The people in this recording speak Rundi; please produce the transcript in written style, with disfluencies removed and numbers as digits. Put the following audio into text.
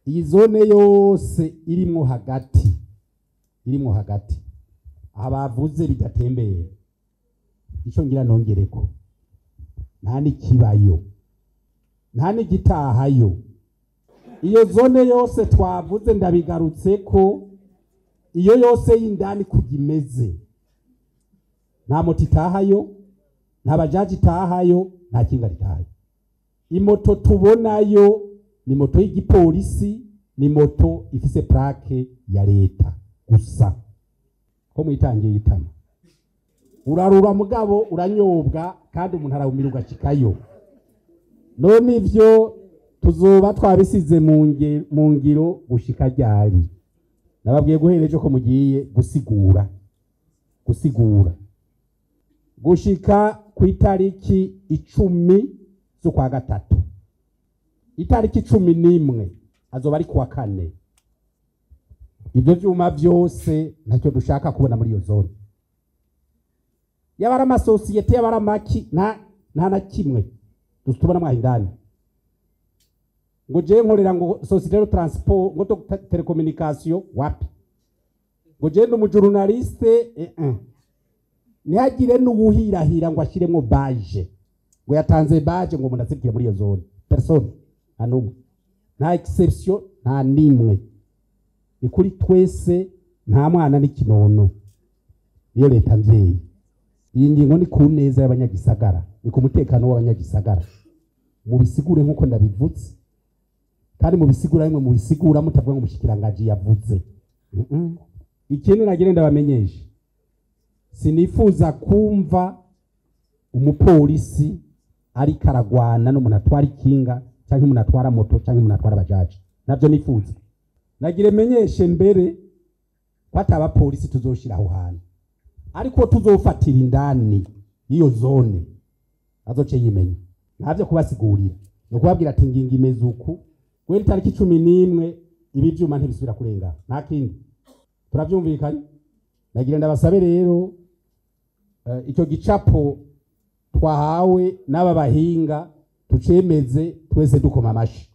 Iyi zone yose irimwo hagati, irimwo hagati abavuze bidatembera, ico ngira nongereko, nta n'ikibayo, nta n'igitahayo. Iyo zone yose twavuze ndabigarutse ko iyo yose y'indani kugimeze, nta moto itahayo, nta bajaji itahayo, nta kinga ritahayo. Imoto tubonayo ni moto y'igipolisi, ni moto ifise plaque ya leta gusa. Ko mwitangiye itama urarura mugabo uranyobwa, kandi umuntu arawumira ugashikayo. None ivyo tuzoba twabisize mu ngiro gushika ryari? Nababwiye guhera ejo ko mugiye gusigura, gusigura gushika ku itariki 10 z'ukwa gatatu. Itariki 11 azoba ari kuwa kane. Ibyo vyuma vyose ntacyo dushaka kubona muri iyo zone. Yaba ari amasosiyete, yaba ari amaki, nta na kimwe tubona mwaho indani. Ngo je nkorera ngo société de transport, ngo telecommunication, wapi? Ngo je ndi umujournaliste, Ntihagire n'uwuhirahira ngo ashiremwo badge, ngo yatanze badge ngo umuntu azirikire muri iyo zone. Personne, nta n'umwe, nta exception, nta nimwe. Ni kuri twese, nta mwana n'ikinono. Niyo leta mvyeyi. Iyi ngingo ni ku neza y'abanyagisagara, ni ku mutekano w'abanyagisagara. Mubisigure nkuko ndabivutse, kandi mubisigura rimwe, mubisigura mutavuga ngo umushikiranganji yavuze. Ikindi nagire ndabamenyesha, sinifuza kumva umupolisi ariko aragwana n'umuntu atwara ikinga canke umuntu atwara moto canke umuntu atwara bajaji. Navyo nifuza. Nagire menyeshe mbere ko atabapolisi tuzoshira aho hantu, ariko tuzofatira indani y'iyo zone azoce yimenya. Ntavyo kubasigurira, no kubabwira ati ngingo imeze uku, guhera itariki 11 ibi vyuma ntibisubira kurenga, nta kindi. Turavyumvikanye? Nagira ndabasabe rero, icyo gicapo twahawe n'aba bahinga tucemeze twese dukoma amashi.